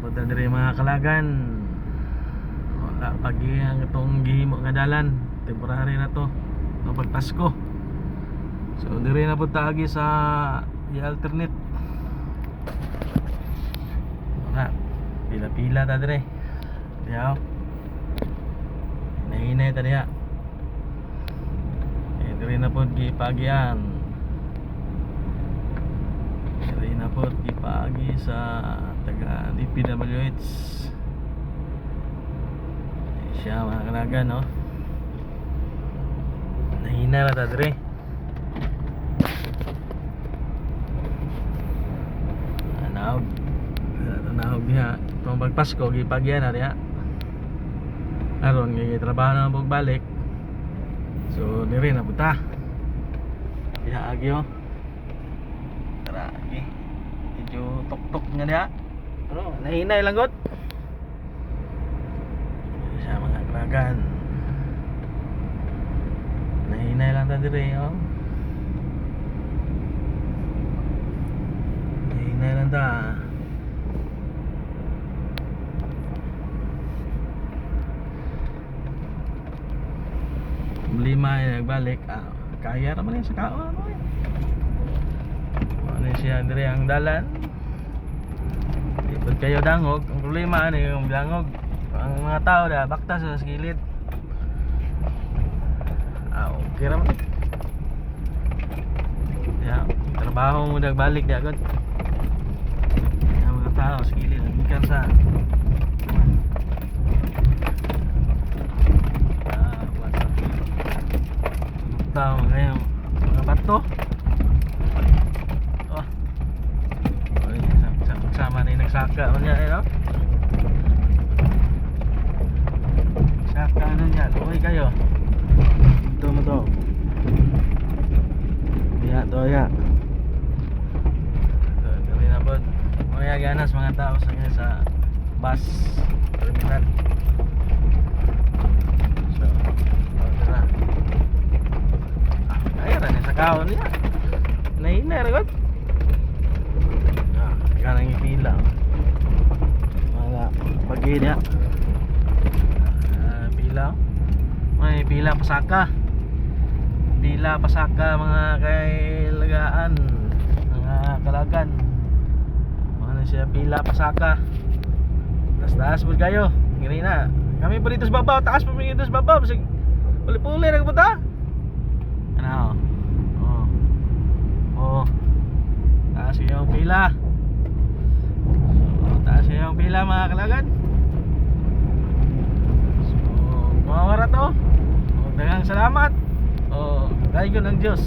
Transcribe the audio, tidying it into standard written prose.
Punta diri, mga kalagan. Wala pagi ang itong gihimo nga dalan. Temporary na to. No pagpasko. So diri na punta agi sa i-alternate. Wala. Pila-pila ta dire. Diyaw. Hinay-hinay ta diha. Eh, diri na pod gipagian. Diri na pod gipaagi sa taga DPWH. Eh, siya, mga kalagan, no? Nahina na ta dire. Anaog. Anaog diha. Itong pagpasko, gipagian na diha. Aron, trabaho na pagbalik. So, dire na punta. Diha agi oh. Tara agi. Medyo tok-tok nga diha. Pero nahinay lang god. Siya, mga kalagan. Nahinay lang ta dire oh. Nahinay lang ta. Problema ay nagbalik. Ah, kaya naman yun sa kaon. Ano eh. Ano siya dire ang dalan. Di pud kayo dangog. Ang problema ano yung dangog. Ang mga tao da bakta sa gilid. Ah, okay ra man. Ya, trabaho mo nagbalik di agad. Ang mga tao sa gilid gikan sa ah, what's up? Tao ngayon mga bato. Oh. Ay, sama na yung nagsaka man niya, eh, no? Saka na niya, luoy kayo. Ito mo to. Diya, to, ya. Ito, dali na po. Mga ganas mga tao sa bus terminal. So, oh, tara. Ah, kaya na niya sa kaon niya. Nahina, ragot. Ah, kanang ipila. Mga pagi niya. Ah, pila. May pila pasaka. Pila pasaka, mga kailagaan, mga kalagan. Ano siya, pila pasaka. Taas taas po kayo. Ngiri na. Kami pa dito sa babaw, taas pa dito sa babaw. Basig puli-puli na kapunta. Ano? Oh. Oh. Taas yung pila. So, taas yung pila, mga kalagan. So, mawara to. Oh, daghang salamat. Oh, dayon ang Diyos.